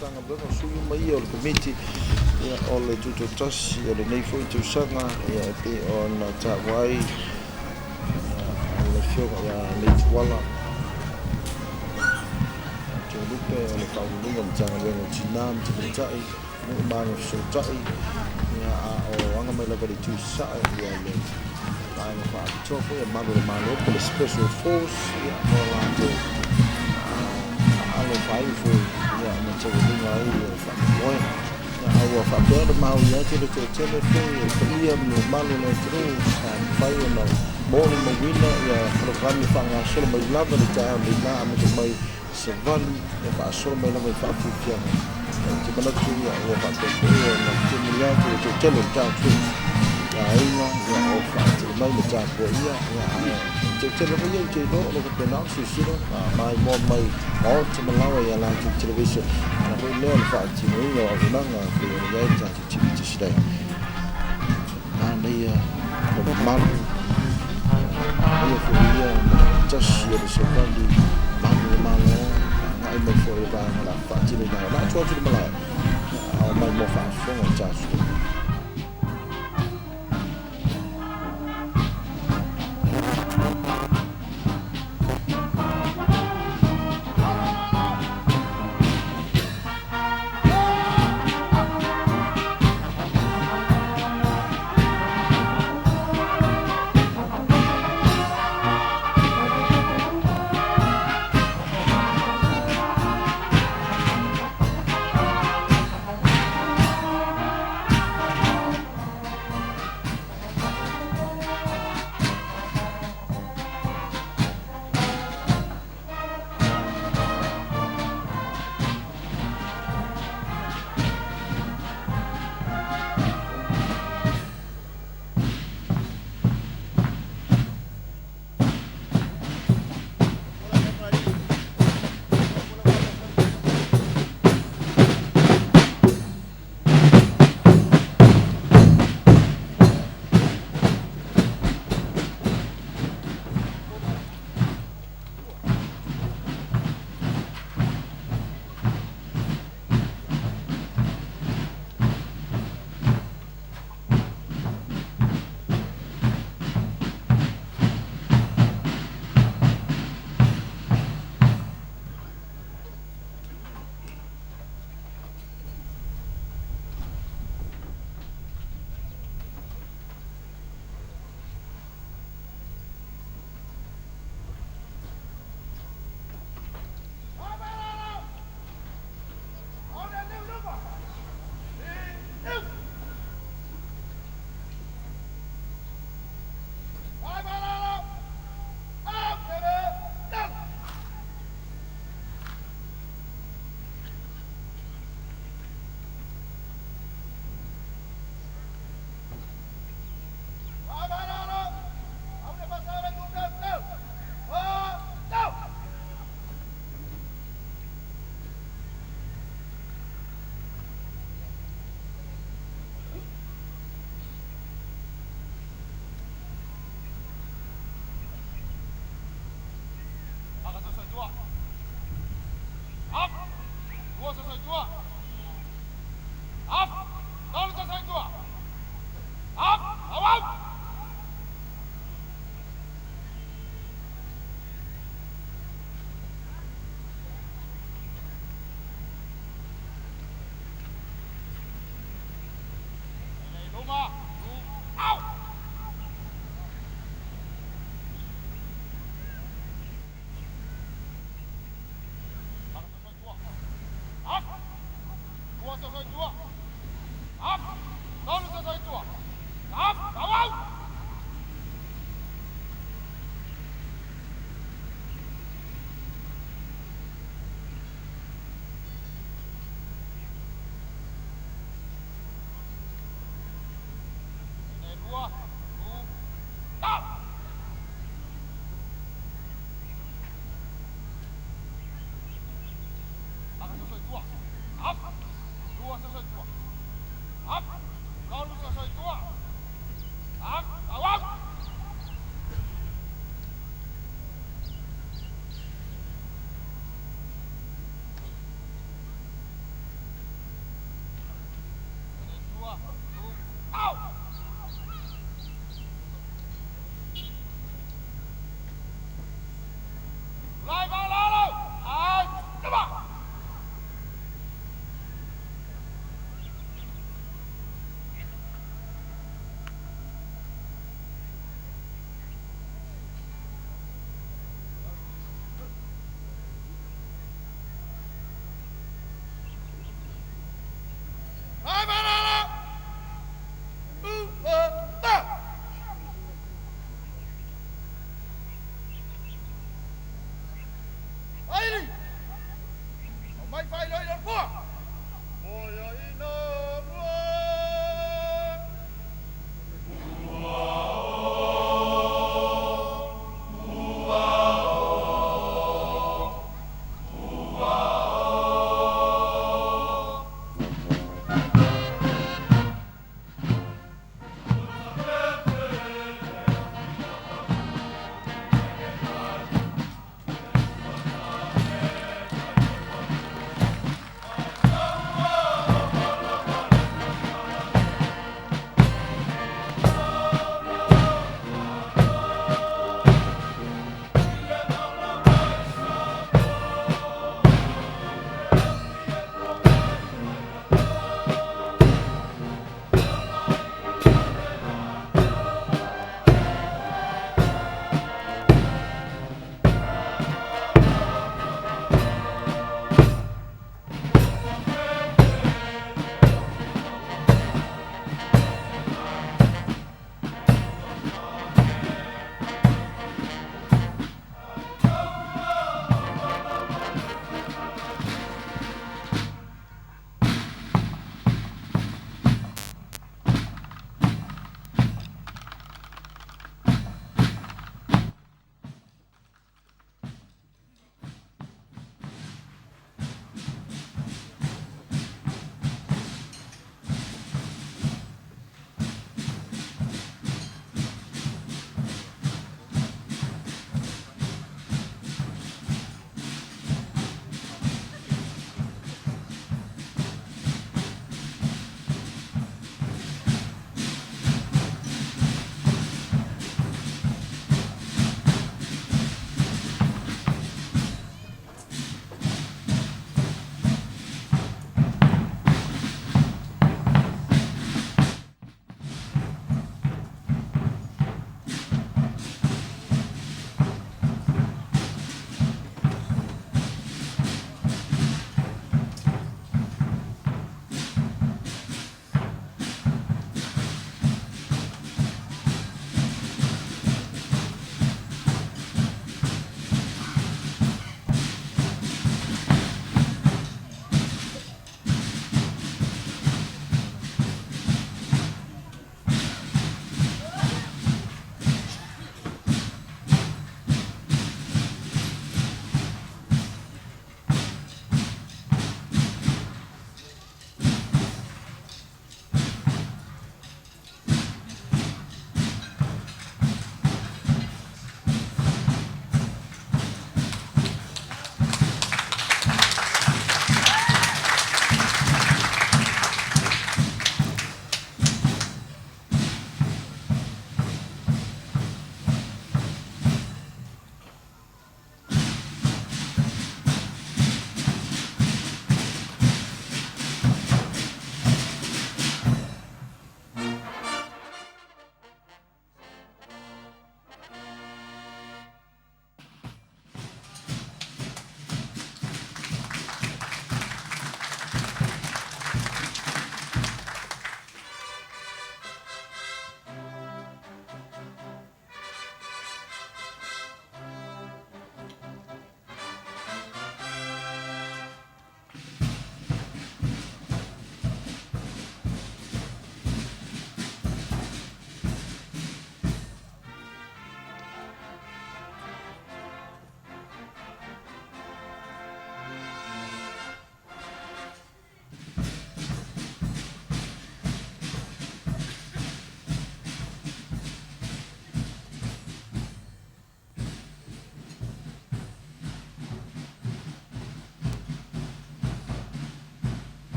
Matagaluega, o sui uma ia o le Komiti o le Tutoatasi o lenei foi tausaga, e pei ona taua ai le Afioga ia Leituala Toelupe, o le Faauluuluga o le Matagaluega o Tina ma Tamaitai, Nuu ma Agafesootai, a o aga mai lava i le itu i Sasae le Vaega Faapitoa foi a Malu o le Malo po o le Special Force, mo latou alo faaii foi ma taualuga ai le faamoemoe. A ua faapea ona maui atu le toatele foi o le paia ma le mamalu o le atunuu sa mafai ona molimauina polokalame faagasolo mai lava i le taeao nei la amata mai savali e faasolo mai lava i faafiafiaga. Ou te manatu ua faapea foi ona tumuli atu le toatele o le tatou aiga o faatali mai ma tapuaia, ae toatele lava ia ou te iloa o lo o faapena ona silasila ma maimoa mai maota ma laoa i a latou television, ala foi lea o le faatinoina o auaunaga pei ona i ai le tatou TV Tusidei. Manaia le mamalu, manaia foi ia ma le tasi o le savali malu o le Malo, agai mai foi le vaega o le a faatinoina ai. O le a atu atu le malae, a o maimoa faafofoga o tatou.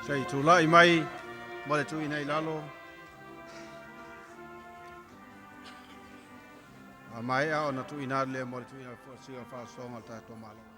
Se i tulai mai mo le tuuina i lalo. A maea ona tuuina atu lea mo le tuuina o le faasoaga o le tatou Malo.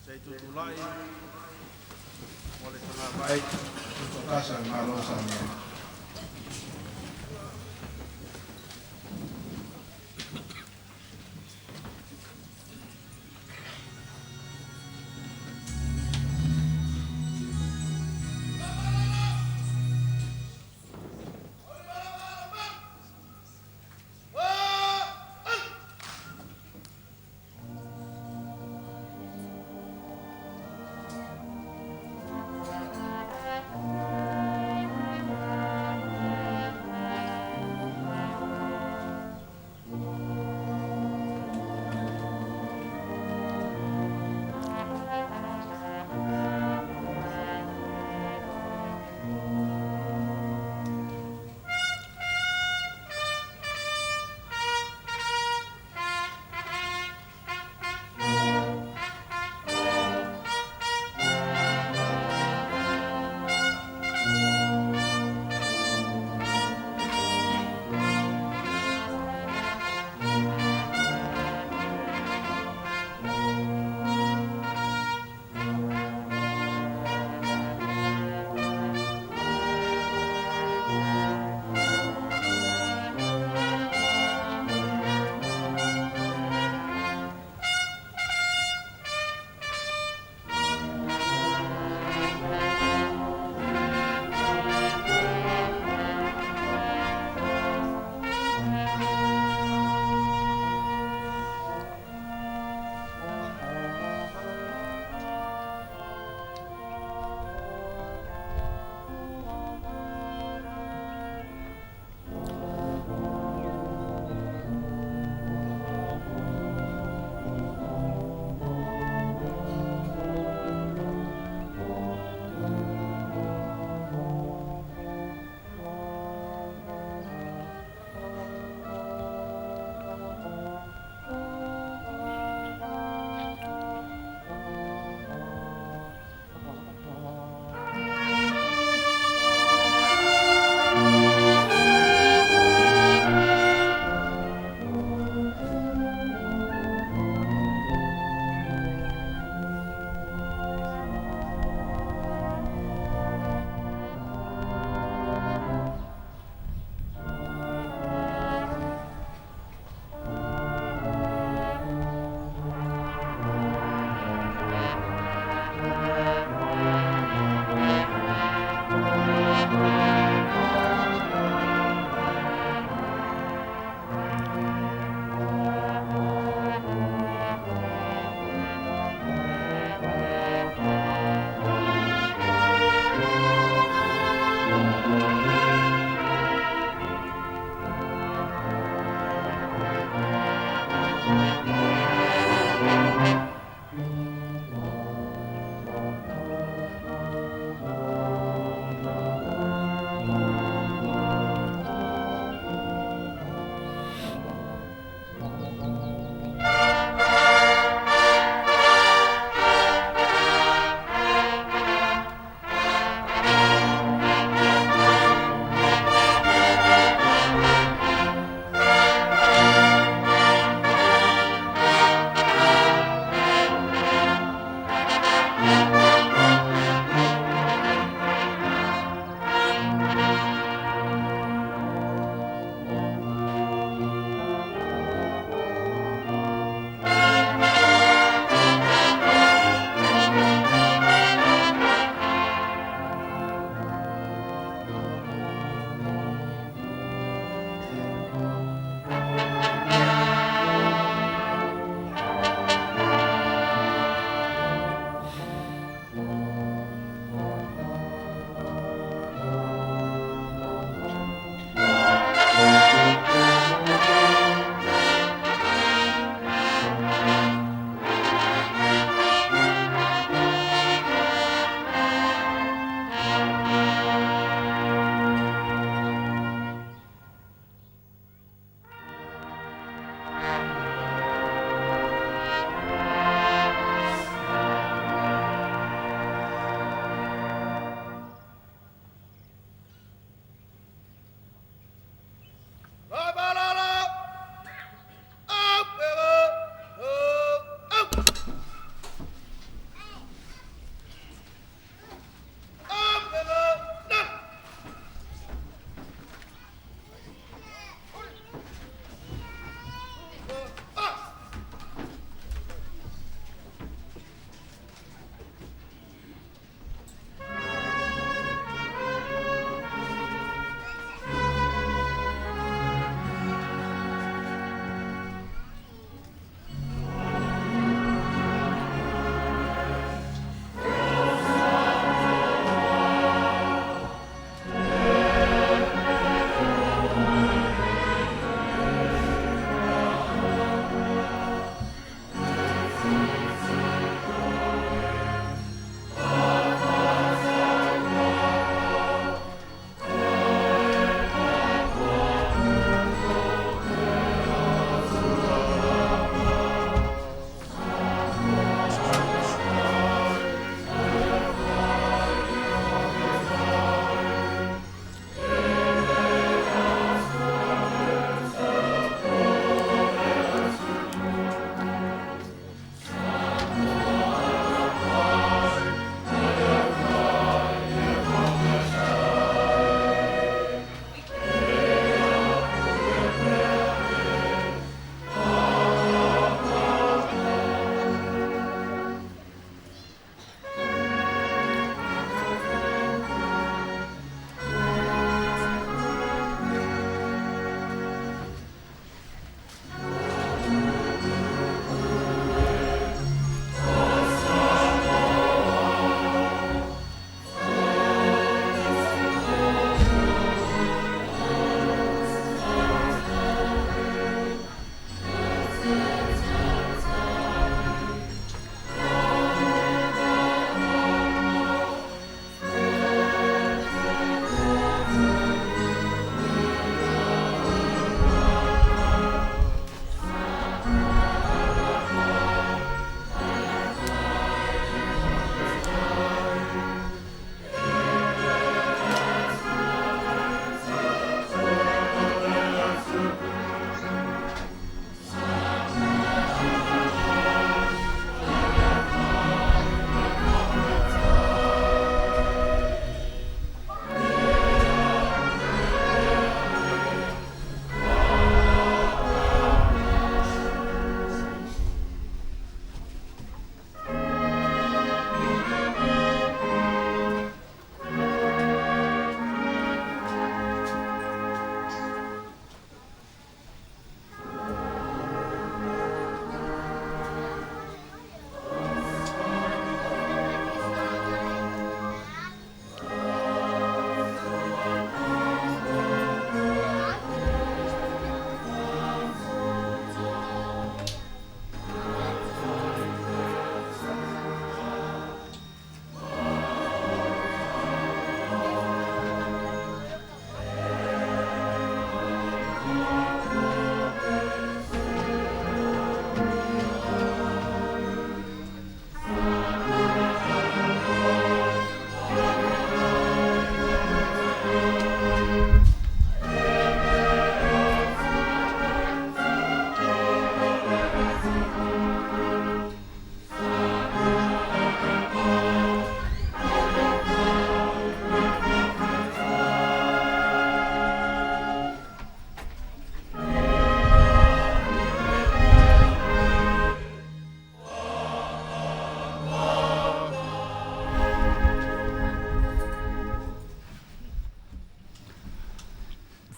Se i tutulai mo le tagavai tutoatasi a le Malo o Samoa.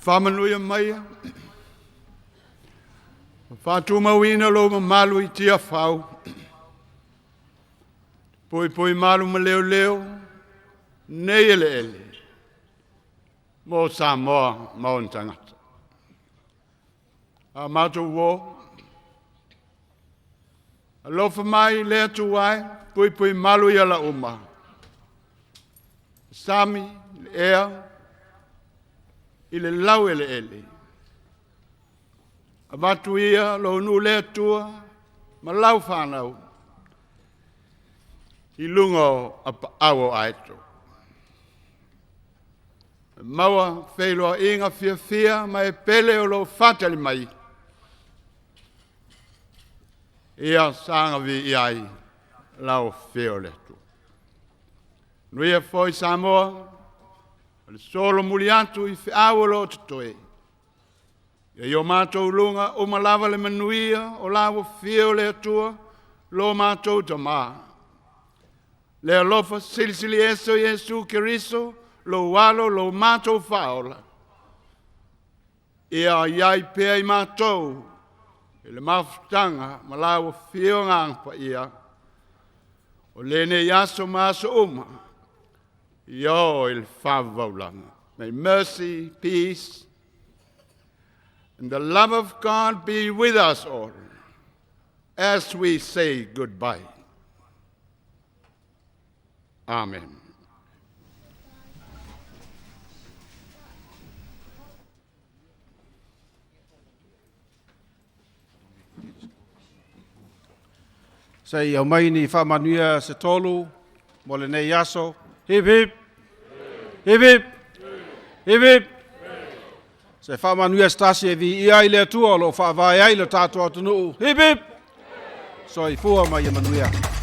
Faamanuia maia, ma faatumauina lou mamalu i Tiafau, puipui malu ma leoleo nei eleele mo Samoa ma ona tagata. A matou uō, alofa mai le Atua e, puipui malu i ala uma, sami, le ea, i le laueleele. Avatu ia lou nuu le Atua ma lau fanau i luga o apaau o aeto. E maua feiloaiga fiafia ma e pele o lo o faatali mai, ia saga viia ai lau afio o le Atua. Manuia foi Samoa, o le solomuli atu i feau o lo o totoe, ia i o matou luga uma lava le manuia o lau afio o le Atua, lo matou Tama, le alofa silisili ese o Iesu Keriso, lou alo, lo matou faaola, ia i ai pea i matou i le mafutaga ma lau Afioga Agaga Paia, o lenei aso ma aso uma, ia oo i le faavavau. May mercy, peace, and the love of God be with us all as we say goodbye. Amen. Se i aumai ni faamanuia se tolu mo lenei aso. Hip hip! Hip hip! Hip hip! Se faamanuia se tasi e viia ai le Atua o lo o faavae ai le tatou atunuu. Hip hip! Soifua ma ia manuia.